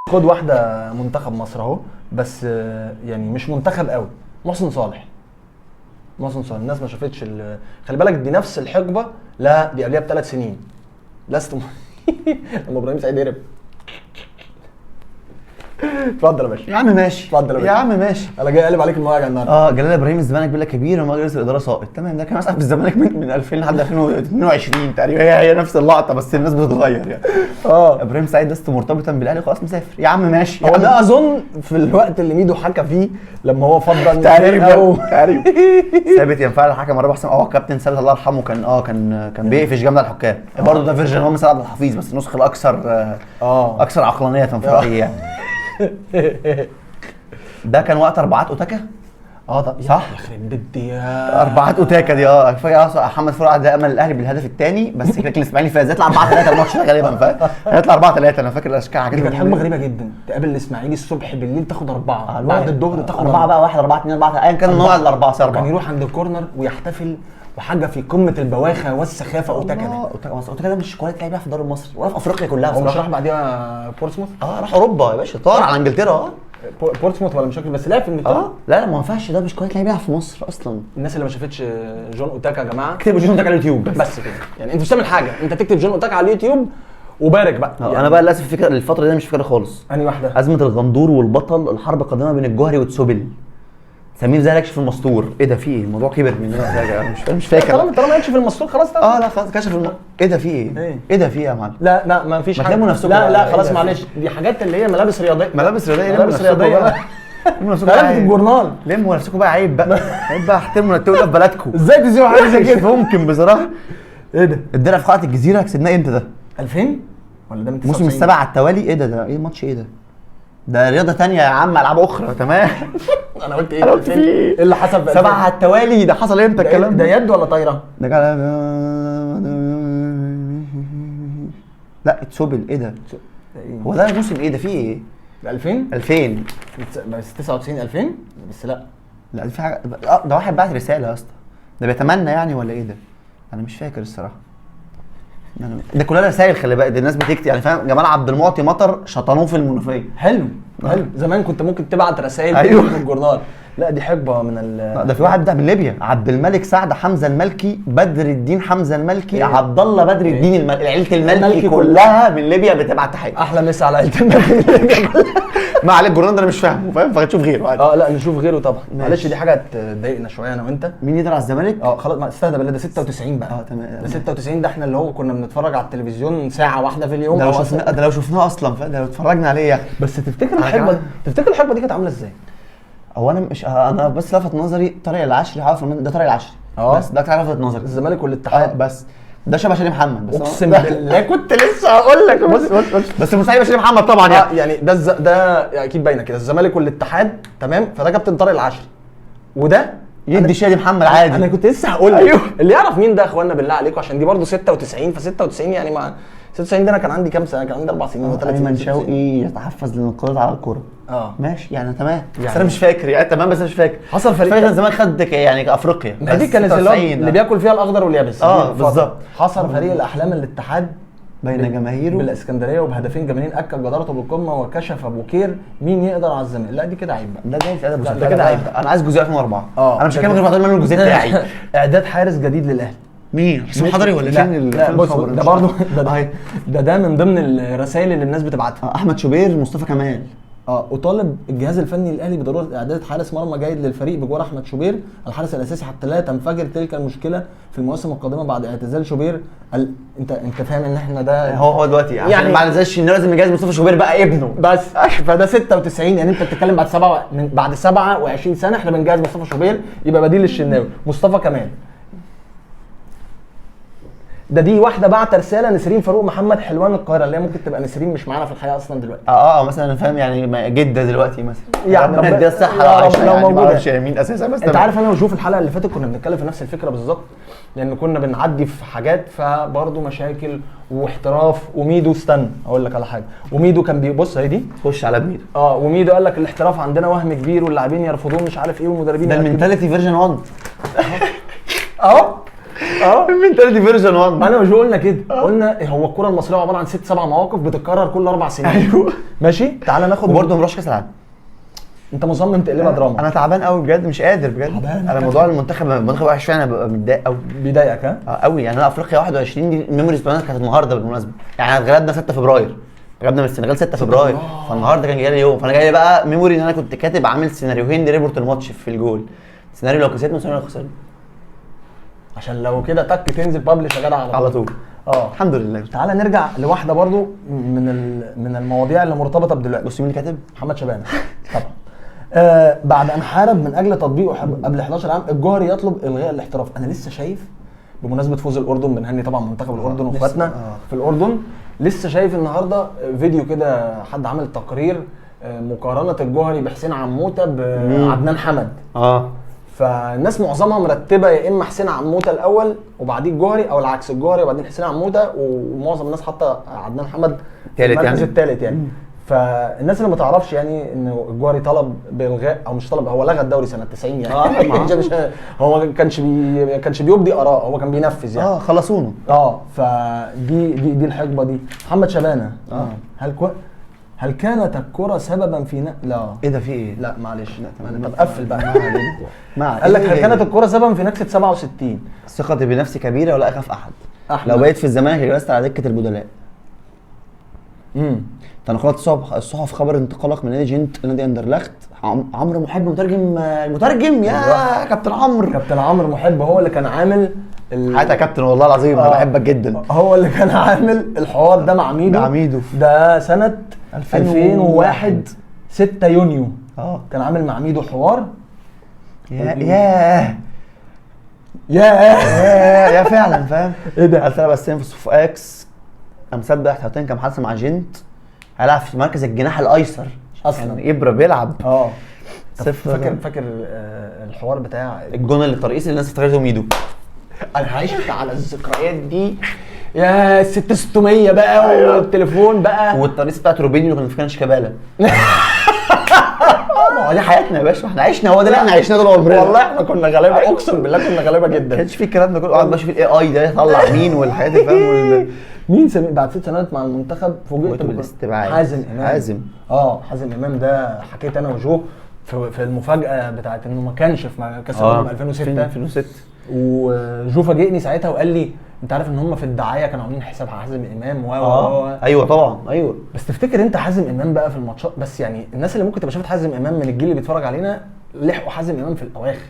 خد واحدة منتخب مصر اهو، بس يعني مش منتخب قوي. محسن صالح. محسن صالح الناس ما شافتش خلي بالك دي نفس الحقبة، لا دي قبلها ب3 سنين. لست لما ابراهيم سعيد هرب. اتفضل يا باشا. يا عم ماشي. اتفضل يا يا باشا. عم ماشي. انا جاي اقلب عليك المواجع النهارده. اه، جلال ابراهيم الزمالك بلا كبير ومجلس الادارة ساقط. تمام، ده كان مسح في الزمالك من 2000 لحد 2022 تقريبا، هي هي نفس اللقطة بس الناس بتتغير يعني. ابراهيم سعيد لست مرتبطا بالاهلي، خلاص مسافر. يا عم ماشي يا هو عم. ده اظن في الوقت اللي ميدو حكى فيه لما هو فضل تقريبا. تقريبا. ثابت ينفع الحكم الرابع احسن. كابتن ثابت الله يرحمه كان كان بيقفش جامد على الحكام برضه. ده version هو مثلا عبد الحفيظ، بس النسخة الاكثر اكثر عقلانية في رايي يعني. ده كان وقت اربعات اوتاكا. اه طب. صح؟ يخرب بيت يا اربعات اوتاكا دي. كفاية اصلا محمد فرقع ده امل الاهلي بالهدف الثاني، بس لكن الاسماعيلي فاز. يطلع 4-3 الماتش ده غالبا، فاهم؟ هيطلع 4-3. انا فاكر الاشكال دي حاجات. كانت حاجة غريبة جدا، تقابل الاسماعيلي الصبح، بالليل تاخد 4، بعد الظهر تاخد 4 بقى، 1 4 2 4، ايا كان النوع، الاربعة كان 4. يروح عند ال corner ويحتفل، وحاجه في قمة البواخه والسخافه اوتاكا ده. اوتاكا ده مش quality لعيب في الدوري المصري ولا في افريقيا كلها هو مش بصراحه. راح بعديها بورتسموث؟ اه، راح اوروبا يا باشا، طار على انجلترا. بورتسموث ولا مش فاكر، بس لعب في انجلترا. اه، لا لا، ما ينفعش، ده مش quality لعيب يلعب في مصر اصلا. الناس اللي ما شافتش جون اوتاكا يا جماعه، اكتبوا جون اوتاكا على اليوتيوب بس. بس كده يعني، انت مش تعمل حاجه، انت تكتب جون اوتاكا على اليوتيوب وبارك بقى. يعني انا بقى للاسف فكرة الفترة دي أنا مش فاكرها خالص. انهي واحدة؟ ازمة الغندور والبطل، الحرب القادمة بين الجوهري وتسوبل، سمير زاهر يكشف المستور. ايه ده؟ في ايه؟ الموضوع كبر مننا. فجأة مش فاكر. طالما يكشف المستور خلاص تمام. اه لا خلاص كشف ايه ده؟ في ايه؟ إيه؟ ايه ده؟ في ايه يا معلم؟ لا لا، ما فيش ما حاجه. تلموا نفسكم لا بقى. لا إيه خلاص ده؟ معلش، دي حاجات اللي هي ملابس رياضيه. ملابس رياضيه. لموا ملابس نفسكم رياضية. بقى، لموا نفسكم بقى، ملابس عيب. الجورنال. لموا نفسكم بقى، عيب بقى، عيب بقى، احترموا التولة في بلدكم. ازاي تسيبوا حاجة زي مش كده؟ ممكن بصراحه. ايه ده؟ الدرع في قاعة الجزيرة كسبناه امتى ده؟ 2000 ولا ده من موسم 99؟ السبعة على التوالي. ايه ده؟ ده ايه ماتش ايه ده؟ ده رياضة تانية يا عم، العاب اخرى. تمام. انا قلت ايه؟ أنا قلت 2000؟ في إيه؟ ايه اللي حصل في سبعة على التوالي، ده حصل امتى الكلام ده؟ ده؟ يد ولا طايره؟ ده لا اتسوبل. ايه ده؟ هو ده موسم ايه ده؟ فيه ايه؟ ده 2000. 2000. بس 99 2000 بس لا. لا دي في حاجة. ده واحد بعت رسالة يا اسطى، ده بيتمنى يعني ولا ايه ده؟ انا مش فاكر الصراحة. ده كلها رسائل، خلي بالك، دي الناس بتكتب يعني، فاهم؟ جمال عبد المعطي مطر شطنوه في المنوفية. حلو حلو، زمان كنت ممكن تبعت رسائل أيوه. في الجورنال. لا دي حقبة من ال ده في واحد ده من ليبيا، عبد الملك سعد حمزة المالكي، بدر الدين حمزة المالكي، إيه؟ عبد الله بدر الدين عيله المالكي المالكي كلها من ليبيا بتبعت تحية. احلى مسا على عيله المالكي. ما عليك، الجورنال ده انا مش فاهمه، فاهم؟ فهتشوف غيره عادي. اه لا نشوف غيره طبعا. ماشي. معلش دي حاجة تضايقنا شوية انا وانت. مين يقدر على الزمالك؟ اه خلاص، ما استهدى بالله، ده 96 بقى. اه تمام. ده 96، ده احنا اللي هو كنا بنتفرج على التلفزيون ساعة واحدة في اليوم ده لو أو شفناه، ده لو شفناه اصلا، فاهم؟ ده لو اتفرجنا عليه يعني. بس تفتكر أنا الحقبة كمان. تفتكر الحقبة دي كانت عامله ازاي؟ هو انا مش انا بس لفت نظري طارق العشري، عارف ده طارق العشري. بس ده كان لفت نظري. الزمالك والاتحاد. بس ده شبه شادي محمد بس. اقسم بالله كنت لسه هقول لك. بص بص بص، بس مستحيل شادي محمد طبعا يعني. يعني ده ده اكيد باينة كده الزمالك والاتحاد. تمام، فده كابتن طارق العشري وده يدي شادي محمد عادي. انا كنت لسه هقول لك. أيوه. اللي يعرف مين ده يا اخوانا بالله عليكم، عشان دي برضه 96، ف 96 يعني مع 96 ده انا كان عندي كام سنة؟ كان عندي 4 سنين ولا 3 سنين. ايمن شوقي يتحفز للانقضاض على الكورة. ماشي يعني تمام، بس يعني انا مش فاكر يعني، تمام بس انا مش فاكر. حصل فريق فاكر زمان خد يعني افريقيا. ما دي بس كانت اللي هو 96. اللي بياكل فيها الاخضر واليابس. دي الفترة. بالظبط. حصل فريق الاحلام الاتحاد بين جماهيره بالاسكندرية وبهدفين جميلين اكد جدارته بالقمه وكشف بوكير مين يقدر على الزمالك. لا دي كده عيب بقى. ده جاي في ادب. ده كده عيب. انا عايز جزء 2004. انا مش ده هتكلم غير بعد ما الجزء بتاعي. اعداد حارس جديد للاهلي. مين؟ حسام حضري ولا لا، فين لا فين بص الخبر؟ ده برضه ده من ضمن الرسائل اللي الناس بتبعتها. احمد شوبير، مصطفى كمال. اطالب الجهاز الفني للاهلي بضرورة اعداد حارس مرمى جيد للفريق بجوار احمد شوبير الحارس الاساسي حتى لا تنفجر تلك المشكلة في المواسم القادمة بعد اعتزال شوبير. انت فاهم ان احنا ده هو دلوقتي يعني بعد زي الشناوي لازم يجهز مصطفى شوبير بقى ابنه. بس فده 96، يعني انت بتتكلم بعد بعد 27 سنة احنا بنجهز مصطفى شوبير يبقى بديل للشناوي. مصطفى كمال ده دي واحدة بعت رسالة، نسرين فاروق محمد حلوان القاهرة، اللي هي ممكن تبقى نسرين مش معانا في الحياة اصلا دلوقتي. مثلا فاهم يعني جده دلوقتي مثلا يعني ربنا يديها الصحة يا لو رب عايشه لو يعني، ما موجودة. اعرفش هي مين اساسا بس انت تمام. عارف انا وشوف الحلقة اللي فاتت كنا بنتكلم في نفس الفكرة بالظبط، لان كنا بنعدي في حاجات فبرضه مشاكل واحتراف. وميدو استنى اقول لك على حاجة، وميدو كان بيبص اهي دي. خش على ميدو. وميدو قال لك الاحتراف عندنا وهم كبير واللاعبين يرفضون مش عارف ايه والمدربين ده يأكدوا. ال mentality version 1. اهو. ال mentality version 1. انا وجو قلنا كده، قلنا هو الكره المصرية عبارة عن 6 7 مواقف بتتكرر كل 4 سنين. ايوه ماشي، تعالى ناخد. وبرده ما نروحش كاس العالم. انت مصمم تقلبها دراما. انا تعبان قوي بجد، مش قادر بجد. تعبان. انا موضوع المنتخب وحش فعلا، انا ببقى متضايق قوي. بيضايقك ها؟ قوي يعني. انا افريقيا 21 دي ال memories بتاعتنا كانت النهارده بالمناسبة، يعني احنا اتغلبنا 6 فبراير، اتغلبنا من السنغال 6 فبراير، فالنهارده كان جاي لي يوم، فانا جاي لي بقى memory ان انا كنت كاتب عامل سيناريوهين ل report الماتش في الجول، سيناريو لو كسبنا وسيناريو لو خسرنا. عشان لو كده تك تنزل publish يا جدع على طول. الحمد لله. تعالى نرجع لواحدة برضو من المواضيع اللي مرتبطة بدلوقتي. بص مين اللي كاتب؟ محمد شبانه طبعا. بعد ان حارب من اجل تطبيقه قبل 11 عام، الجوهري يطلب الغاء الاحتراف. انا لسه شايف بمناسبة فوز الاردن، بنهني طبعا منتخب الاردن واخواتنا في الاردن. لسه شايف النهارده فيديو كده، حد عامل تقرير مقارنة الجوهري بحسين عموتة بعدنان حمد. فالناس معظمها مرتبه يا اما حسين عموتة الاول وبعديه الجوهري، او العكس، الجوهري وبعدين حسين عموتة، ومعظم الناس حاطه عدنان حمد في تالت المركز يعني. الثالث يعني. فالناس اللي ما تعرفش يعني ان الجوهري طلب بالغاء، او مش طلب، هو لغى الدوري سنة 90 يعني. مش هو ما كانش بيبدي اراء، هو كان بينفذ يعني. خلصونا. فدي دي دي الحقبة دي. محمد شبانه، هل كانت الكره سببا في لا ايه ده، في ايه؟ لا معلش، تمام. طب قفل بقى. ما علينا. ما قال لك هل إيه؟ كانت الكره سببا في نكسه 67؟ ثقتي بنفسي كبيرة ولا اخاف احد. أحمد. لو بقيت في الزمالك جلست على دكه البدلاء. تنقلت الصحف خبر انتقالك من نادي جنت لنادي اندرلخت. عمرو محب مترجم، المترجم يا كابتن عمرو. كابتن عمرو محب هو اللي كان عامل حياتي يا كابتن والله العظيم انا بحبك جدا. هو اللي كان عامل الحوار ده مع ميدو. مع ميدو. ده سنة 2001 6 يونيو. كان عامل مع ميدو حوار. يا يا يا يا فعلا فاهم. ايه ده؟ قلت انا بس في صفوف اكس، مصدق احتياطيا كان حادثه مع جنت، هيلعب في مركز الجناح الايسر اصلا. يعني ابره بيلعب. طب صفر. فاكر الحوار بتاع الجون اللي الترقيص اللي الناس افتكرته ميدو. انا عشت على الذكريات دي يا 6600 بقى. والتليفون بقى والترقيص بتاعت روبينيو اللي كان فاكرها شيكابالا. ما هو دي حياتنا يا باشا، احنا عشنا، هو ده اللي احنا عشناه طول عمرنا. والله احنا كنا غلابة، اقسم بالله كنا غلابة ما جدا. كانش في الكلام ده كله، اقعد بقى اشوف ال AI ده يطلع مين والحاجات اللي فاهم. مين سمير بعد 6 سنوات مع المنتخب فوجئت فوجئت بالاستبعاد. حازم امام. حازم. حازم امام ده حكيت انا وجو في المفاجاة بتاعت انه ما كانش في كاس العالم 2006. 2006. وجو فاجئني ساعتها وقال لي انت عارف ان هم في الدعاية كانوا عاملين حساب حازم امام و و ايوه طبعا ايوه. بس تفتكر انت حازم امام بقى في الماتشات، بس يعني الناس اللي ممكن تبقى شافت حازم امام من الجيل اللي بيتفرج علينا لحقوا حازم امام في الاواخر.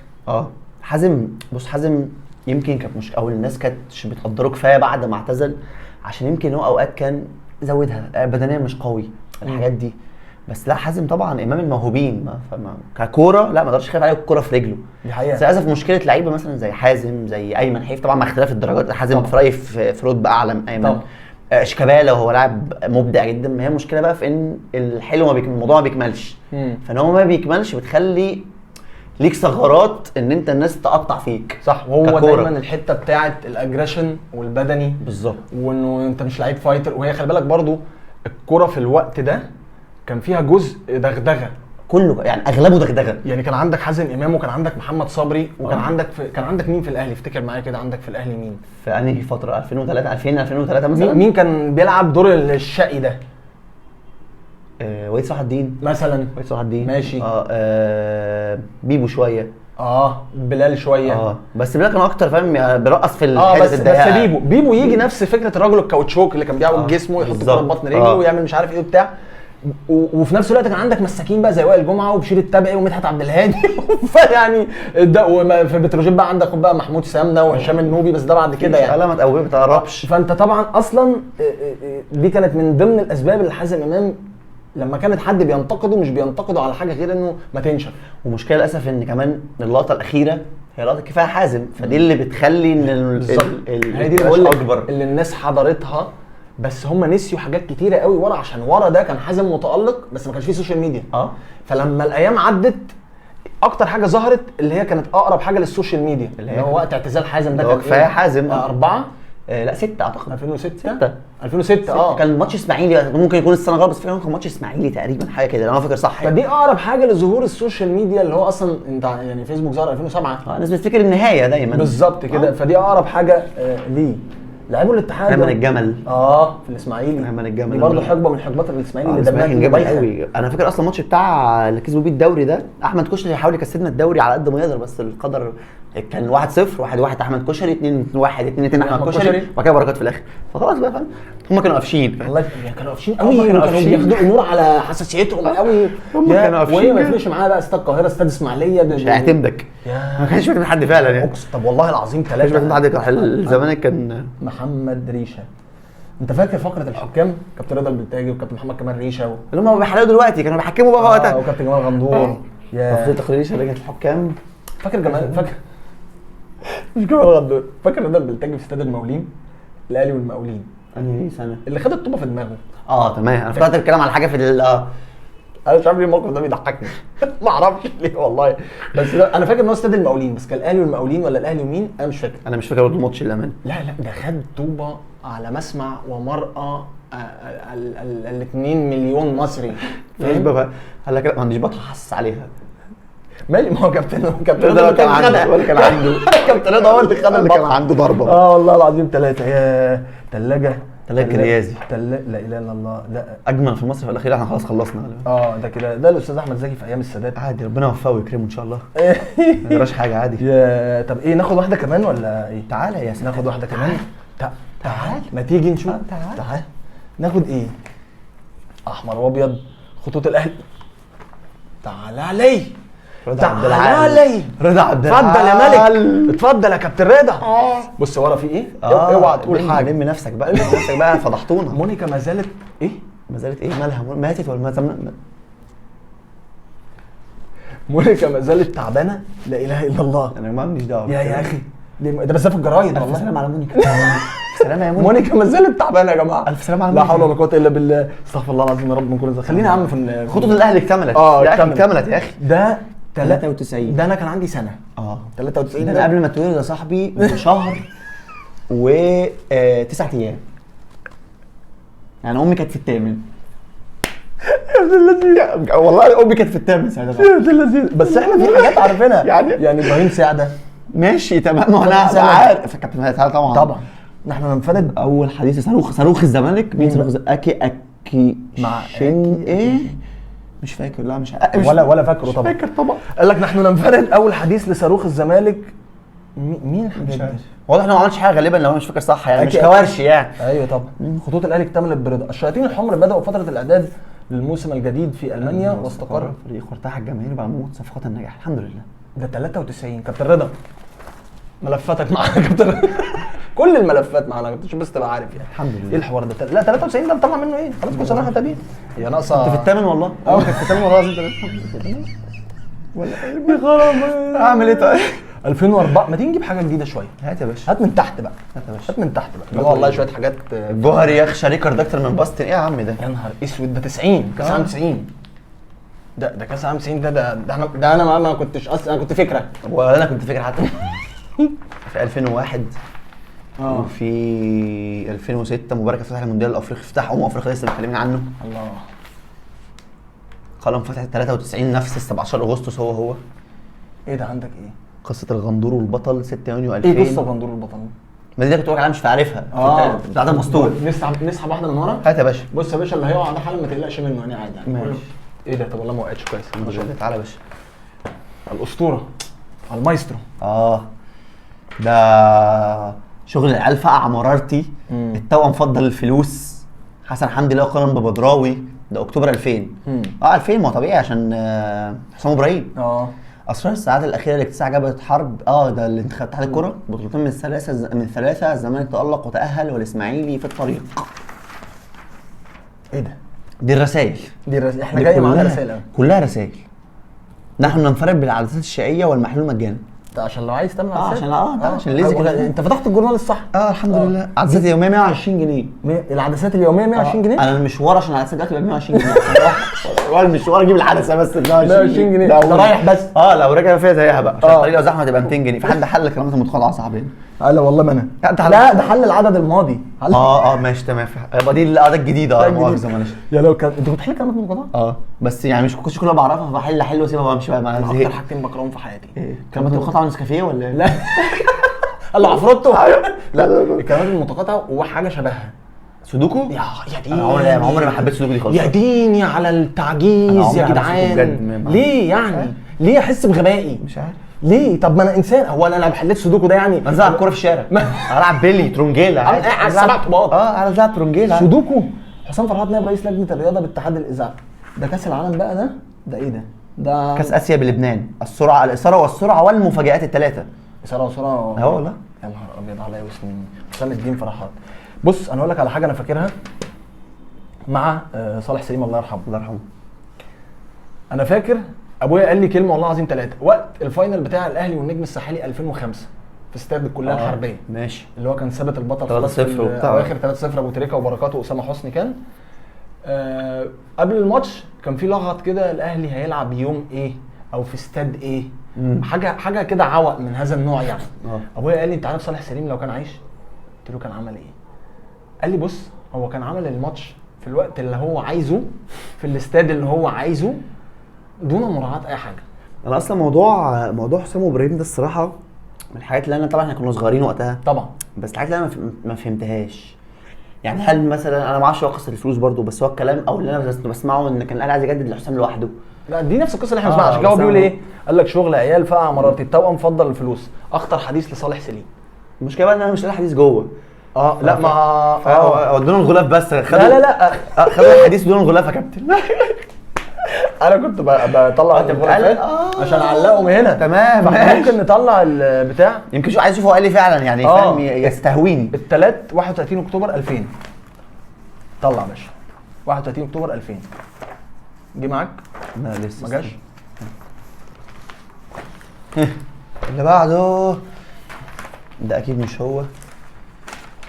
حازم، بص حازم يمكن كانت مش، او الناس كانتش بتقدره كفاية بعد ما اعتزل، عشان يمكن هو اوقات كان زودها بدنيا مش قوي الحاجات دي. بس لا حازم طبعا امام الموهوبين، ما ككوره لا ما اقدرش اخاف عليه، الكورة في رجله. دي حقيقة. بس للاسف مشكلة لعيبة مثلا زي حازم، زي ايمن حيف، طبعا مع اختلاف الدرجات، حازم في رايي في رتبه اعلى من ايمن. شيكابالا وهو لاعب مبدع جدا. ما هي المشكلة بقى في ان الحلو ما الموضوع ما بيكملش. فان هو ما بيكملش بتخلي ليك ثغرات ان انت الناس تقطع فيك. صح، وهو ككورة. دايما الحتة بتاعه ال aggression والبدني بالظبط، وانه انت مش لعيب fighter. وهي خلي بالك برضو الكورة في الوقت ده كان فيها جزء دغدغه كله، يعني اغلبه دغدغه. يعني كان عندك حازم امام، وكان عندك محمد صبري، وكان عندك كان عندك مين في الاهلي؟ افتكر معايا كده، عندك في الاهلي مين؟ في انهي فترة؟ 2003 2000 2003 مثلا. مين كان بيلعب دور الشقي ده؟ وليد صلاح الدين مثلا. وليد صلاح الدين ماشي. بيبو شوية، بلال شوية، بس بلال كان اكتر فاهم، يعني بيرقص في الحتة بس الضيقه. بس بيبو يجي نفس فكرة الراجل الكاوتشوك اللي كان بيعوج جسمه ويحط كرة بطن رجله ويعمل مش عارف ايه وبتاع. وفي نفس الوقت كان عندك مساكين بقى زي وائل جمعه وبشير التبعي ومدحت عبد الهادي. فيعني ده في بتروجيت بقى عندك بقى محمود سمنه وهشام النوبي، بس ده بعد كده يعني. لا ما تقربش. فانت طبعا اصلا دي كانت من ضمن الاسباب اللي حازم امام لما كانت حد بينتقده مش بينتقده على حاجة غير انه ما تنشف. ومشكلة للاسف ان كمان اللقطة الاخيرة هي لقطة كفاية حازم، فدي اللي بتخلي ان هي دي اللي اكبر اللي الناس حضرتها، بس هم نسيوا حاجات كتيرة قوي ورا، عشان ورا ده كان حازم متالق بس ما كانش فيه social media. فلما الايام عدت اكتر حاجة ظهرت اللي هي كانت اقرب حاجة لل social media اللي هو وقت اعتزال حازم ده، كان كفاية حازم 4 لا 6 اعتقد. 2006. 6. 2006 اه. كان ماتش اسماعيلي، ممكن يكون السنة غلط، بس فاكر كان ماتش اسماعيلي تقريبا، حاجة كده لو انا فاكر صح يعني. فدي اقرب حاجة لظهور ال social media، اللي هو اصلا انت يعني فيسبوك ظهر 2007. الناس بتفتكر النهاية دايما. بالظبط كده. فدي اقرب حاجة ليه لعبوا الاتحاد. ايمن الجمل. في الاسماعيلي. ايمن الجمل. دي برضه حقبة من حقبات الاسماعيلي اللي دمها الاسماعيلي كان جامد بايخة. قوي. انا فاكر اصلا الماتش بتاع اللي كسبوا بيه الدوري ده، احمد كشري حاول يكسبنا الدوري على قد ما يقدر، بس القدر كان 1-0 1-1 احمد كشري، 2-1 2-2 احمد كشري، وبعد كده بركات في الاخر. فخلاص بقى فاهم، هم كانوا قافشين. والله كانوا قافشين قوي، هم كانوا كانوا قافشين. بياخدوا امور على حساسيتهم قوي. هم كانوا قافشين. وايه ما يفرقش معاه بقى استاد القاهرة استاد اسماعيليه. مش هيعتمدك. ما كانش بيعتمد حد فعلا يعني. طب والله العظيم ما كانش بيعتمد ثلاثة. حد، كان الزمالك كان محمد ريشه، انت فاكر فقره الحكام؟ كابتن رضا البلتاجي وكابتن محمد كمال ريشه اللي هم بيحللوا دلوقتي كانوا بيحكموا بقى وقتها. وكابتن جمال غندور. تفصيل تقرير لجنة الحكام. فاكر جمال، فاكر مش جمال غندور، فاكر رضا البلتاجي في استاد المقاولين، الاهلي والمقاولين، انهي سنة؟ اللي خد الطوبه في دماغه. تمام، انا افتكرت الكلام على حاجة في انا مش عارف ليه الموقف ده بيضحكني. ما اعرفش ليه والله، بس انا فاكر ان هو استاد المقاولين، بس كان الاهلي والمقاولين ولا الاهلي ومين انا مش فاكر. انا مش فاكر برضه الماتش للامانة. لا ده خد طوبة على مسمع ومرأى ال 2 مليون مصري. فاهم؟ قال لك لا ما عنديش بطحه حاسس عليها. مالي، ما هو كابتن رضا رضا كان عنده، ولا كان عنده. كابتن رضا هو اللي خد اللي كان البطحه. عنده ضربه. والله العظيم ثلاثة. يا ثلاجه، تلاجة كريازي. لا اله الا الله. لا اجمل في مصر في الاخير، احنا خلاص خلصنا غالبا. ده كده ده الاستاذ احمد زكي في ايام السادات. عادي، ربنا يوفقه ويكرمه ان شاء الله. ما جراش حاجة عادي. يا طب ايه، ناخد واحدة كمان ولا ايه؟ تعالى يا سيدي، ناخد واحدة كمان. تعال ما تيجي نشوف. تعال. تعال ناخد ايه؟ احمر وابيض، خطوط الاهلي. تعال علي، رضا عبد تعال العال. علي. رضا عبد العال. اتفضل يا ملك، اتفضل يا كابتن رضا. بص ورا في ايه؟ اوعى تقول حاجة. لم نفسك بقى، لم نفسك بقى، فضحتونا. مونيكا ما زالت ايه؟ ما زالت ايه؟ مالها؟ ماتت ولا ما مونيكا ما زالت تعبانة. لا اله الا الله. انا ما عنديش دعوه. يا اخي ده بس ده في الجرايد الف والله. سلامه على مونيكا. سلامه يا مونيكا. مونيكا ما زالت تعبانة يا جماعة. الف سلامه على لا مونيكا. حول ولا قوة الا بالله، استغفر الله العظيم يا رب من كل ذنب. خلينا يا عم في خطوط الاهلي اكتملت. يا اخي اكتملت يا اخي. ده 93. ده انا كان عندي سنة. 93 ده انا قبل ما اتولد يا صاحبي بشهر و 9 ايام. يعني امي كانت في الثامن. يا ابن اللذين. والله امي كانت في الثامن ساعتها. يا ابن اللذين. بس احنا في حاجات عارفينها يعني ابراهيم سعدة. ماشي تمام، انا عارف كابتن سعدة طبعا. طبعا نحن ننفرد. اول حديث صاروخ الزمالك. مين صاروخ الزمالك؟ اكي مع شن ايه؟ مش فاكر. لا مش ولا فاكره طبعا. مش فاكر طبعا. قال لك نحن ننفرد اول حديث لصاروخ الزمالك. مين الحاجات دي؟ واضح انه ما عملش حاجة غالبا لو انا مش فاكر صح يعني، مش كوارشي يعني. ايوه طبعا. خطوط الاهلي اكتملت برضا. الشياطين الحمر بداوا فترة الاعداد للموسم الجديد في المانيا واستقر فريق وارتاح الجماهير بعد موت صفقات النجاح. الحمد لله. ده 93. كابتن رضا ملفاتك معانا يا كابتن رضا. كل الملفات معانا عشان بس تبقى عارف يعني. الحمد لله. ايه الحوار ده؟ لا 93 ده مطلع منه ايه؟ خلاص كل سنة وانت طيب. يا ناقصه. كنت في الثامن والله. كنت في الثامن والله العظيم. ولا يا خراب اعمل ايه طيب؟ 2004. ما تيجي نجيب حاجة جديدة شوية. هات يا باشا. هات من تحت بقى. هات يا باشا. هات من تحت بقى. والله شوية حاجات. الجوهري يخشى ريكارد اكتر من باستن. ايه يا عم ده؟ يا نهار اسود، ده 90 كاس عام 90. ده كاس عام 90. ده ده انا ده انا ما كنتش اصلا، انا كنت فكرة. ولا انا كنت فكرة حتى. في 2001 وفي 2006 مبارك فتح المونديال الافريقي، افتتاح افريقيا لسه متكلمين عنه. الله. قلم فتح 93 نفس ال 17 اغسطس هو. ايه ده عندك ايه؟ قصة الغندور والبطل 6 يونيو 2000. ايه قصة الغندور والبطل؟ ما دي كنت بقول عليها مش عارفها. بتاعت المسطول. نسحب واحدة من ورا. هات يا باشا. بص يا باشا اللي هيقع ده حالا ما تقلقش منه يعني عادي يعني. ماشي. ايه ده؟ طب والله ما وقعتش كويس. الحمد لله. تعالى يا باشا. الاسطورة المايسترو. ده شغل العيال فقع مرارتي. التوأم فضل الفلوس. حسن حمدي لا يقارن ببدراوي. ده اكتوبر 2000. 2000 ما هو طبيعي عشان حسام ابراهيم. اسرار الساعات الاخيرة لاكتساح جبهة حرب. ده اللي اتحاد الكره. بطولتين من ثلاثة. الزمالك تالق وتاهل والاسماعيلي في الطريق. ايه ده؟ دي الرسائل. دي الرسائل. احنا جاي معانا رسائل كلها رسائل. نحن ننفرد بالعدسات الشقيه والمحلول مجانا. عشان لو عايز تعمل عدسات. عشان عشان ليزك. انت فتحت الجورنال الصح. الحمد لله. عدسات اليومية 120 جنيه. العدسات اليومية 120 جنيه؟ انا المشوار عشان العدسات دلوقتي بقى 120 جنيه. اروح المشوار اجيب العدسة بس ب 120 جنيه. ده رايح بس. لو رجع فيها زيها بقى. عشان الطريق لو زحمة تبقى 200 جنيه. في حد حل كلامات المتخاضعه صاحبي. لا والله ما انا. لا، لا ده حل العدد الماضي. حل اه ماشي تمام، يبقى دي القعدة الجديدة. ده لا مؤاخذة الجديد. معلش. يا لو كان انت كنت بتحل كلمات متقاطعه؟ اه بس يعني مش كنتش كلها بعرفها، فبحل احل واسيبها وامشي بقى، ما انا اكتر زهقت. حاجتين بكرههم في حياتي. كلمات متقاطعه ونسكافيه ولا ايه؟ لا الله عفروتو. لا الكلمات المتقاطعه وحاجه شبهها. سودوكو؟ يا ديني، انا عمري ما حبيت سودوكو دي خالص. يا ديني على أنا التعجيز عمري يا ما حبيت سودوكو جدعان. بجد، ليه يعني؟ ليه احس بغبائي؟ مش عارف. ليه؟ طب ما انا انسان، هو انا لو حليت سودوكو ده يعني انزل العب كورة في الشارع، العب بيلي ترونجيلا عادي. على السبع طوبات. اه العب ترونجيلا عادي. سودوكو. حسام فرحات نائب رئيس لجنة الرياضة باتحاد الاذاعة. ده كاس العالم بقى، ده ده ايه ده؟ ده كاس اسيا بلبنان، السرعة الاثارة والسرعة والمفاجات الثلاثة. اثاره وسرعة. اه والله. يا نهار ابيض عليا وسنين. حسام الدين فرحات. بص انا اقول لك على حاجة انا فاكرها مع صالح سليم الله يرحمه. الله يرحمه. انا فاكر ابويا قال لي كلمة والله العظيم ثلاثة وقت ال final بتاع الاهلي والنجم الساحلي 2005 في استاد الكلية الحربية، ماشي. اللي هو كان ثابت البطل خلاص 3-0 في وبتاع. اواخر 3-0، ابو تريكه وبركاته واسامة حسني كان. قبل الماتش كان في لغط كده، الاهلي هيلعب يوم ايه او في استاد ايه، حاجة كده عوق من هذا النوع يعني. ابويا قال لي انت عارف صالح سليم لو كان عايش؟ قلت له كان عمل ايه؟ قال لي بص، هو كان عمل الماتش في الوقت اللي هو عايزه في الاستاد اللي هو عايزه دون مراعاة اي حاجة. انا اصلا موضوع حسام وابراهيم ده الصراحة من الحاجات اللي انا طبعا احنا كنا صغيرين وقتها، طبعا. بس الحاجات اللي انا ما فهمتهاش يعني. هل مثلا انا ما اعرفش هو قصة الفلوس برضو، بس هو الكلام او اللي انا بس بسمعه ان كان الاهلي عايز يجدد لحسام لوحده. لا دي نفس القصة اللي احنا بنسمعها، عشان كده هو بس بيقول ايه؟ قال لك شغل عيال فقع مرارتي، التوأم فضل الفلوس. اخطر حديث لصالح سليم. المشكلة بقى ان انا مش لاقي حديث جوه. لا ما ادونا الغلاف بس، خدوا. لا لا لا خدوا الحديث دون الغلاف يا كابتن. انا كنت بطلع أنت الغلافات بتقلق؟ عشان اعلقهم هنا. تمام، فاحنا ماشي. ممكن نطلع البتاع. يمكن شو عايز اشوف هو قال لي فعلا يعني، فاهم، يستهويني. الثلاث 31 اكتوبر 2000. طلع يا باشا 31 اكتوبر 2000. جه معاك؟ لا لسه ما جاش؟ اللي بعده ده اكيد مش هو،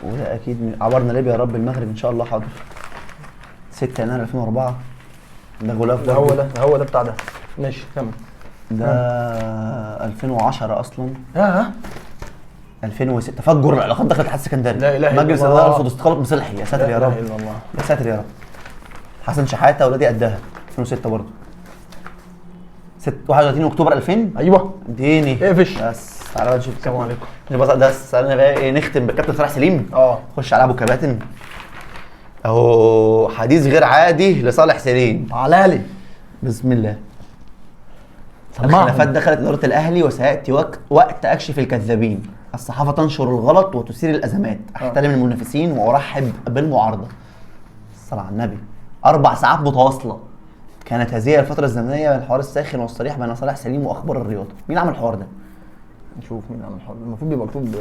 وده اكيد عبرنا ليبيا يا رب المغرب ان شاء الله. حاضر. 6 يناير 2004 ده غلاف ده هو برضه. ده هو ده بتاع ده. ماشي كمل. ده 2010 اصلا. 2006 تفجر العلاقات دخلت الاتحاد السكندري. لا إله إلا مجلس الله. الادارة رفض استقالة مصلحي. يا ساتر لا يا إله رب. إلا الله. يا ساتر يا رب. حسن شحاته ولادي قدها 2006 برضه. 31 اكتوبر 2000. ايوه اديني اقفش. بس تعالى بقى نشوف. السلام عليكم. نبقى ده تعالى بقى ايه، نختم بالكابتن صلاح سليم. خش على ابو كباتن اهو. حديث غير عادي لصالح سليم. تعالى لي. بسم الله. سمعهم. الخلافات دخلت إدارة الأهلي وسيأتي وقت أكشف الكذابين. الصحافة تنشر الغلط وتثير الأزمات. أحترم المنافسين وأرحب بالمعارضة. الصلاة على النبي. 4 ساعات متواصلة. كانت هذه الفترة الزمنية من الحوار الساخن والصريح بين صالح سليم وأخبار الرياضة. مين عمل الحوار ده؟ نشوف مين عمل الحوار ده. المفروض بيبقى مكتوب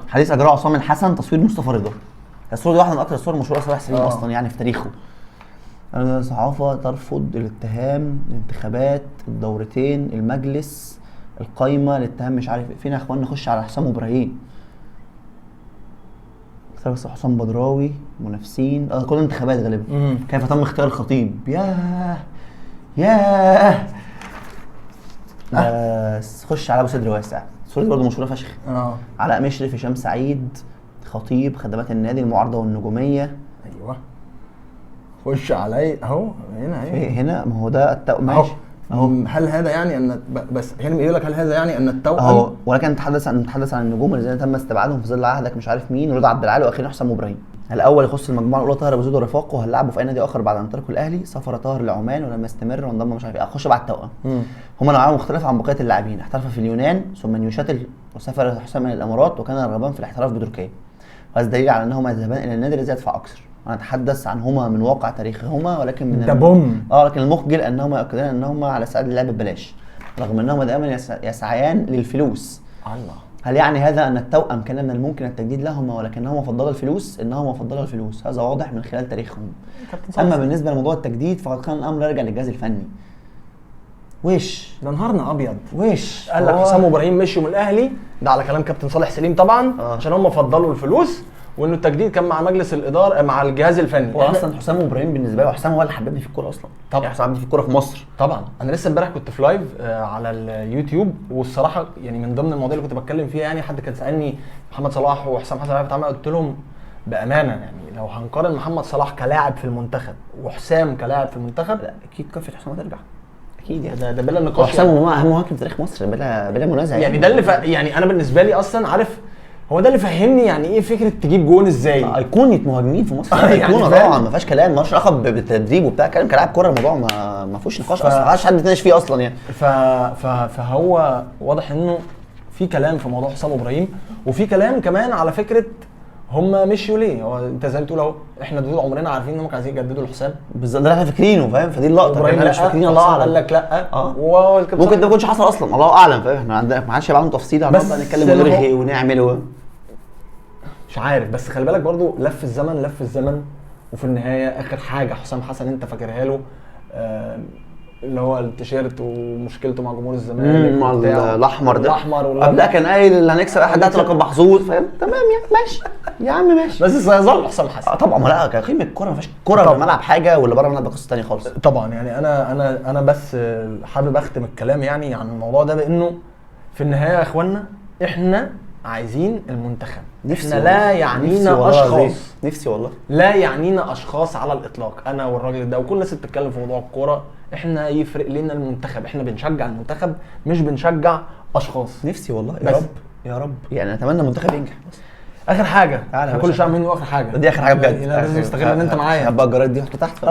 حديث أجراه عصام الحسن، تصوير مصطفى رضا. الصورة دي واحدة من أكثر الصور المشهورة لصالح سليم أصلا يعني في تاريخه. الصحافة ترفض الاتهام، الانتخابات، الدورتين، المجلس، القايمة، الاتهام مش عارف ايه. فين يا اخوان؟ نخش على حسام ابراهيم. بس حسام بدراوي، منافسين، كل الانتخابات غالبا. كيف تم اختيار الخطيب؟ ياه ياه. بس خش على ابو صدر واسع. الصورة دي برضه مشهورة فشخ. علاء مشرف، هشام سعيد، خطيب، خدمات النادي، المعارضة والنجومية. ايوه خش علي اهو هنا اهي. إيه هنا؟ ما هو ده ماشي اهو. هل هذا يعني ان بس هنا بيقول لك هل هذا يعني ان التوأم اهو، ولكن نتحدث عن النجوم الذين تم استبعادهم في ظل عهدك مش عارف مين، رضا عبد العال واخيرا حسام ابراهيم. الاول يخص المجموعة الاولى طاهر ابو زيد ورفاقه، هل لعبوا في اي نادي اخر بعد ان تركوا الاهلي؟ سافر طاهر لعمان ولم يستمر وانضم مش عارف ايه. اخش بعد التوأم. هما نوعان مختلف عن بقية اللاعبين، احترف في اليونان ثم نيوشاتل وسافر حسام الى الامارات وكان رغبان في الاحتراف بتركيا. وهذا دليل على انهما يذهبان الى النادي الذي يدفع اكثر. ونتحدث عنهما من واقع تاريخهما، ولكن من ده بوم. لكن المخجل انهما يؤكدان انهما على سعد اللعب ببلاش، رغم انهما دائما يسعيان للفلوس. الله. هل يعني هذا ان التوأم كان من الممكن التجديد لهما ولكنهما فضلا الفلوس؟ انهما فضلا الفلوس، هذا واضح من خلال تاريخهم. كابتن صالح. اما بالنسبة لموضوع التجديد فقد كان الامر يرجع للجهاز الفني. وش ده نهارنا ابيض. وش قال لك حسام وابراهيم مشوا من الاهلي، ده على كلام كابتن صالح سليم طبعا، عشان هم فضلوا الفلوس، وانه التجديد كان مع مجلس الادارة مع الجهاز الفني. هو اصلا حسام وابراهيم بالنسبة لي، حسام هو اللي حببني في الكورة اصلا. طبعا. يعني حسام حببني في الكورة في مصر. طبعا انا لسه امبارح كنت في live على اليوتيوب، والصراحة يعني من ضمن المواضيع اللي كنت بتكلم فيها، يعني حد كان سالني محمد صلاح وحسام حسن عارف اتعمل، قلت لهم بامانه يعني لو هنقارن محمد صلاح كلاعب في المنتخب وحسام كلاعب في المنتخب، لا اكيد كفه حسام هترجع اكيد يعني. ده بلا نقاش. حسام يعني. هو اهم مهاجم في تاريخ مصر بلا منازع. يعني ده اللي يعني انا بالنسبة لي اصلا عارف هو ده اللي فهمني يعني ايه فكرة تجيب جون ازاي. ايقونة مهاجمين في مصر، ايقونة يعني طبعا ما فيهاش كلام، مالهاش علاقة بالتدريب وبتاع، كلام كلاعب كورة الموضوع ما فيهوش نقاش اصلا، ما حدش حد يتناقش فيه اصلا يعني. فهو واضح انه في كلام في موضوع حسام ابراهيم، وفي كلام كمان على فكرة هم مشيوا ليه. هو انت زي ما بتقول اهو، احنا طول عمرنا عارفين انهم كانوا عايزين يجددوا لحسام بالظبط، ده احنا فاكرينه فاهم، فدي اللقطة ابراهيم مش فاكرين، الله اعلم قال لك لا ممكن ده ما يكونش حصل اصلا، الله اعلم فاهم، احنا عندنا ما حدش هيبقى عنده تفصيل، هنقعد نتكلم ونرغي ونعمل مش عارف. بس خلي بالك برضو لف الزمن لف الزمن، وفي النهاية اخر حاجة حسام حسن انت فاكرها له اللي هو التيشيرت ومشكلته مع جمهور الزمالك مع الاحمر ده، الاحمر قبلها كان قايل اللي هنكسب اي حد هيطلع محظوظ فاهم، تمام يعني ماشي يا عم ماشي، بس سيظل حسام حسن طبعا. ما لا كقيمه الكورة ما فيهاش كورة في الملعب حاجة، واللي بره الملعب ده قصة ثانية خالص طبعا. يعني انا انا انا بس حابب اختم الكلام يعني عن الموضوع ده بانه في النهاية يا اخوانا احنا عايزين المنتخب، احنا لا يعنينا اشخاص، نفسي والله لا يعنينا اشخاص على الاطلاق، انا والراجل ده وكل الناس اللي بتتكلم في موضوع الكورة، احنا يفرق لنا المنتخب، احنا بنشجع المنتخب مش بنشجع اشخاص. نفسي والله يا رب يا رب، يعني اتمنى المنتخب ينجح. بس اخر حاجة كل شوية منه اخر حاجة، دي اخر حاجة بجد، لازم نستغل ان انت معايا. هبقى الجرايد دي حطها تحت،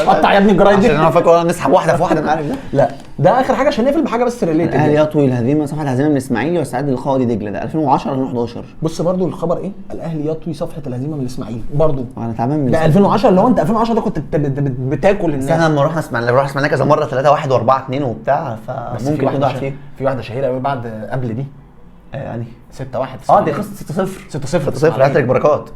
قطع يا ابني الجرايد دي عشان انا فاكر نسحب واحدة في واحدة، انا عارف ده. لا ده اخر حاجة عشان نقفل بحاجة بس related. الاهلي يطوي الهزيمة صفحة الهزيمة من الاسماعيلي ويستعد للقاء دي دجله، ده 2010 2011. بص برضو الخبر ايه؟ الاهلي يطوي صفحة الهزيمة من الاسماعيلي برضو، انا تعبان من ده 2010 اللي هو انت 2010 ده كنت بتاكل الناس. احنا لما رحنا سمعناه كذا مرة 3-1 و4-2 وبتاع، فممكن يكون ضاع فيه. في واحدة شهيرة قوي بعد قبل دي يعني 6-1 دي خلصت 6-0 6-0 6-0 هاتريك بركات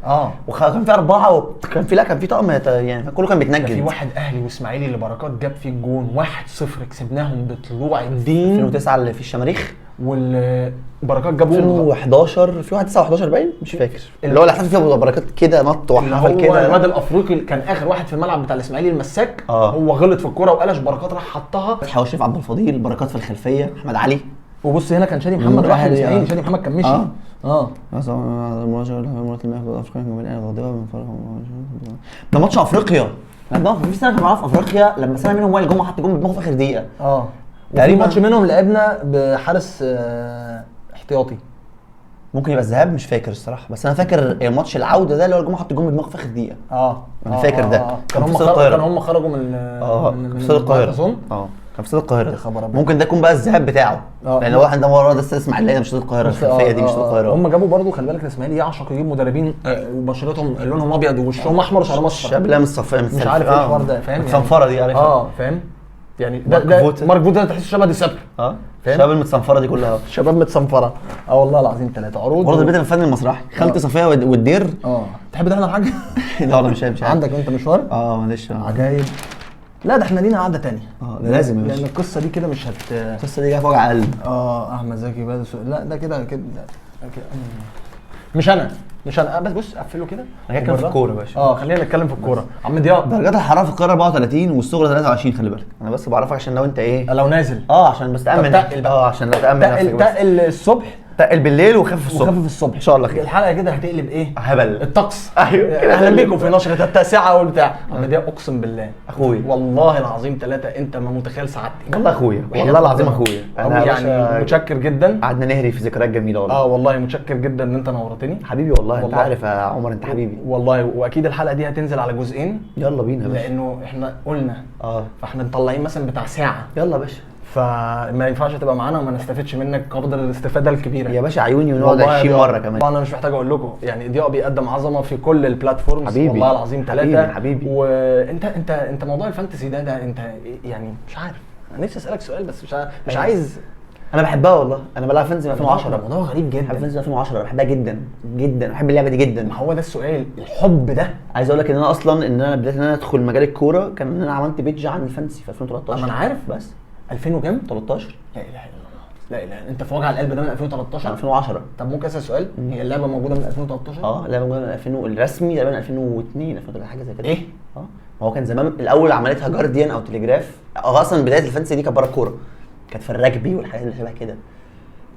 وكان في 4 وكان في لا كان في طقم يعني كله كان بيتنجد. في واحد اهلي واسماعيلي اللي بركات جاب فيه الجون 1-0 كسبناهم بطلوع الدين 2009 اللي في الشماريخ، والبركات جابوه 2011 في واحد 9 و11 باين مش فاكر، اللي هو اللي حصل فيه بركات كده نط وحفل كده، الواد الافريقي كان اخر واحد في الملعب بتاع الاسماعيلي المساك، هو غلط في الكورة وقلش بركات راح حطها. فتحي وشريف عبد الفضيل بركات في الخلفية احمد علي، وبص هنا كان شادي محمد راح الاسماعيلي، شادي محمد كان مشي. ده ماتش افريقيا، ده في سنة كان معانا في افريقيا لما سنة منهم وائل جمعه حط جون بدماغه في اخر دقيقة. تقريبا ماتش منهم لعبنا بحارس احتياطي، ممكن يبقى الذهاب مش فاكر الصراحة، بس انا فاكر الماتش العودة ده اللي هو الجمعة حط جون بدماغه في اخر دقيقة. انا فاكر ده. كان هم خرجوا من من استاد القاهرة اظن. كان في استاد القاهرة، ممكن ده يكون بقى الذهاب بتاعه، لان هو واحد ده وراه ده استاد الاسماعيلية مش استاد القاهرة، الخلفية دي مش استاد القاهرة. هم جابوا برضو خلي بالك الاسماعيلي يعشق يجيب مدربين وبشرتهم لونهم ابيض ووشهم احمر وشعرهم اصفر، شاب لا مش عارف ايه الحوار ده فاهم، الصنفره دي عارفها. فاهم يعني ده مارك فوتا تحسه شبه دي سابر. شباب المتصنفره دي كلها شباب متصنفره. والله العظيم 3 عروض برضه البيت الفني المسرحي خالتي صفيه والدير. تحب تحضر حاجة؟ لا والله مش عارف. عندك انت مشوار؟ معلش عجايب. لا ده احنا لينا قعدة ثانية. ده لازم يا باشا، لان القصة دي كده مش القصة دي جاية في وجع قلب. احمد زكي بقى لا ده كده كده مش انا بس بص قفله كده. انا هتكلم في الكورة يا باشا. خلينا نتكلم في الكورة. عم ضياء، درجات الحرارة في القاهرة 34 والصغرى 23، خلي بالك انا بس بعرفك عشان لو انت ايه لو نازل عشان بس تامن عشان لا تامن نفسك، بس تقل الصبح، تقل بالليل وخفف الصبح، ان شاء الله خير. الحلقة كده هتقلب ايه؟ هبل الطقس. ايوه اهلا بيكم في نشره التاسعة والبتاع. عم ضياء اقسم بالله اخويا والله العظيم 3 انت ما متخيل سعادتي والله، اخويا والله العظيم اخويا انا يعني متشكر جدا، قعدنا نهري في ذكريات جميلة والله. والله متشكر جدا ان انت نورتني حبيبي والله. انت عارف يا عمر انت حبيبي والله. واكيد الحلقة دي هتنزل على جزئين. يلا بينا يا باشا، لانه احنا قلنا فاحنا مطلعين مثلا بتاع ساعة. يلا يا باشا، فما ينفعش تبقى معانا وما نستفدش منك قدر الاستفادة الكبيرة يا باشا. عيوني ونقعد 20 مرة كمان. انا مش محتاج اقول لكم يعني ضياء بيقدم عظمه في كل ال platforms حبيبي والله العظيم 3 حبيبي. وانت انت انت موضوع ال fantasy ده انت يعني مش عارف، انا نفسي اسالك سؤال بس مش عايز. انا بحبها والله، انا بلعب fantasy 2010. موضوع غريب جدا. بحب fantasy 2010، بحبها جدا جدا، بحب اللعبة دي جدا. ما هو ده السؤال، الحب ده. عايز اقول لك ان انا اصلا ان انا بدات ان انا ادخل مجال الكورة كان ان انا عملت page عن ال fantasy في 2013. ما انا عارف. بس 2000 وكام؟ 13. لا اله الا الله. لا لا، انت في وجع القلب ده من 2013 2010. طب ممكن اسال سؤال؟ هي اللعبة موجودة من 2013؟ اه اللعبة موجودة من 2000 الرسمي تقريبا 2002 2003 حاجة زي كده. ايه؟ اه ما هو كان زمان الاول عملتها جارديان او تليجراف، او اصلا بداية ال fantasy دي كانت بره الكورة، كانت في الرجبي والحاجات اللي شبه كده،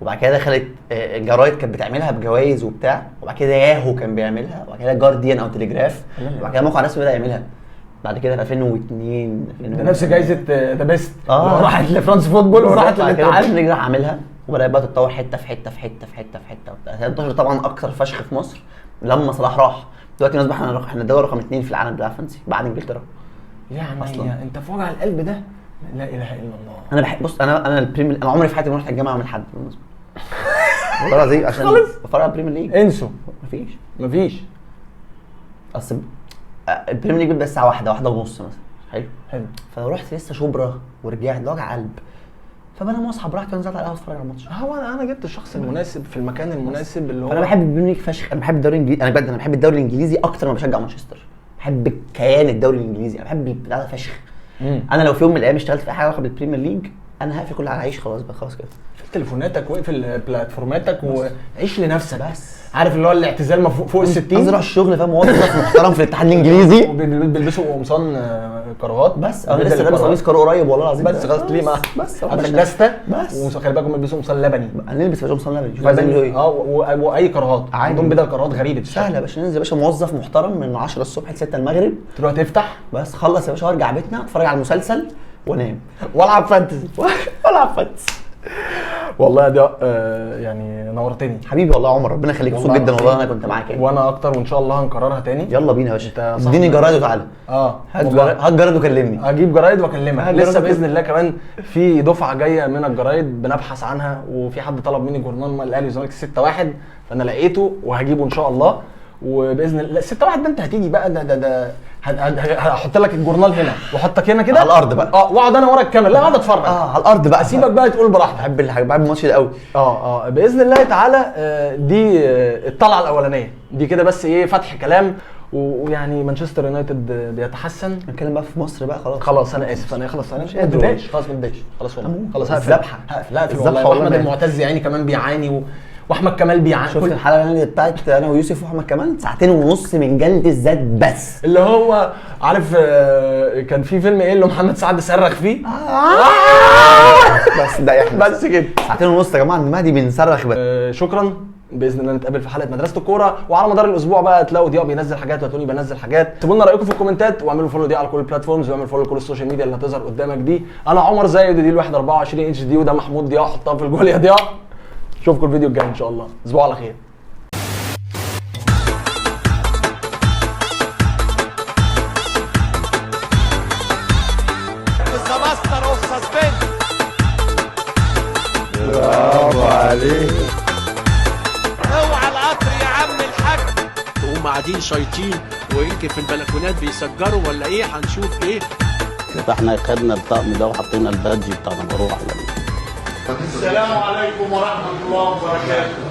وبعد كده دخلت الجرايد كانت بتعملها بجوائز وبتاع، وبعد كده ياهو كان بيعملها، وبعد كده جارديان او تليجراف، وبعد كده موقع رسمي بدا يعملها بعد كده في 2002. ده نفس جايزة The Best راحت لفرانس فوتبول وراحت للاتحاد، النجم راح عاملها وبدات بقى تتطور حتة في حتة في حتة في حتة في حتة وبتاع. 13 طبعا اكتر فشخ في مصر لما صلاح راح. دلوقتي الناس بقى احنا الدوري رقم 2 في العالم بتاع fantasy بعد انجلترا. يعني اصلا انت في وجع القلب ده، لا اله الا الله. انا بحب، بص انا البريمير، انا عمري في حياتي ما رحت الجامعة من حد بالمناسبة والله العظيم، عشان بتفرج على البريمير ليج. انسوا، مفيش. اصل البريمير ليج بيبقى الساعة 1 1:30 مثلا. حلو حلو. فلو رحت لسه شبرا ورجعت ده وجع قلب، فبنام واصحى براحتي وانزل على القهوة اتفرج على الماتش. هو انا جبت الشخص المناسب في المكان المناسب اللي هو. انا بحب البريمير ليج فشخ، انا بحب الدوري الانجليزي، انا بجد انا بحب الدوري الانجليزي اكتر ما بشجع مانشستر. بحب كيان الدوري الانجليزي، انا بحب البتاع ده فشخ. انا لو في يوم من الايام اشتغلت في اي حاجة علاقة بالبريمير ليج انا هقفل كل على عيش خلاص بقى، خلاص كده. اقفل تليفوناتك واقفل بلاتفورماتك وعيش لنفسك بس. عارف اللي هو الاعتزال فوق ال 60، انزل اروح الشغل فاهم، موظف محترم في الاتحاد الانجليزي بيلبسوا قمصان كراهات بس. انا لسه لابس قميص كارو قريب والله العظيم، بس خلاص ليه ما بس عندك دسته بس. وخلي بالك هم بيلبسوا قمصان لبني، هنلبس قمصان لبني شوف عايزين ايه. واي كراهات عندهم، بدل كراهات غريبة. سهلة يا باشا، ننزل يا باشا موظف محترم من 10 الصبح ل 6 المغرب، تروح تفتح بس خلص يا باشا وارجع بيتنا اتفرج على المسلسل وانام والعب fantasy والعب fantasy. والله يا ضياء يعني نورتني حبيبي والله يا عمر، ربنا يخليك، مبسوط جدا والله انا كنت معاك يعني. وانا اكتر، وان شاء الله هنكررها تاني. يلا بينا يا باشا، اديني جرايد وتعالى. هات جرايد وكلمني، هجيب جرايد واكلمك. لسه باذن الله كمان في دفعه جاية من الجرايد بنبحث عنها، وفي حد طلب مني جورنال الاهلي والزمالك 6-1 فانا لقيته وهجيبه ان شاء الله. وباذن الله 6-1 ده انت هتيجي بقى، ده هحط لك الجورنال هنا واحطك هنا كده على الارض بقى، واقعد انا ورا الكاميرا، لا اقعد اتفرج على الارض بقى، اسيبك بقى تقول براحتك. بحب الماتش ده قوي. باذن الله تعالى. دي الطلعة الاولانية دي كده، بس ايه فتح كلام، ويعني مانشستر يونايتد بيتحسن. نتكلم بقى في مصر بقى خلاص. خلاص انا اسف، انا خلاص انا مش قادر، خلاص ما اتضايقش، خلاص والله خلاص هقفل. الذبحة هقفل والله. واحمد المعتز يعني كمان بيعاني، واحمد كمال بيعاني. شفت الحلقة اللي بتاعت انا ويوسف واحمد كمال 2.5 ساعة من جلد الذات بس، اللي هو عارف كان في فيلم ايه اللي محمد سعد صرخ فيه بس ده احنا بس كده 2.5 ساعة يا جماعة، المهدي بنصرخ بس. شكرا، باذن الله نتقابل في حلقة مدرسه الكورة، وعلى مدار الاسبوع بقى تلاقوا ضياء بينزل حاجات وتوني بنزل حاجات. سيبوا لنا رايكم في الكومنتات، واعملوا follow ضياء على كل ال platforms، واعملوا follow لكل ال social media اللي هتظهر قدامك دي. انا عمر زايد، ودي الواحد 24 HD، وده محمود ضياء، حطها في الجول يا ضياء. اشوفكم الفيديو الجاي ان شاء الله، اسبوع على خير. برافو عليك. اوعى القطر يا عم الحاج. هم قاعدين شايطين، ويمكن في البلكونات بيسجروا ولا ايه، هنشوف ايه. فاحنا خدنا الطقم ده وحطينا البادج بتاع مبروك على السلام عليكم ورحمة الله وبركاته.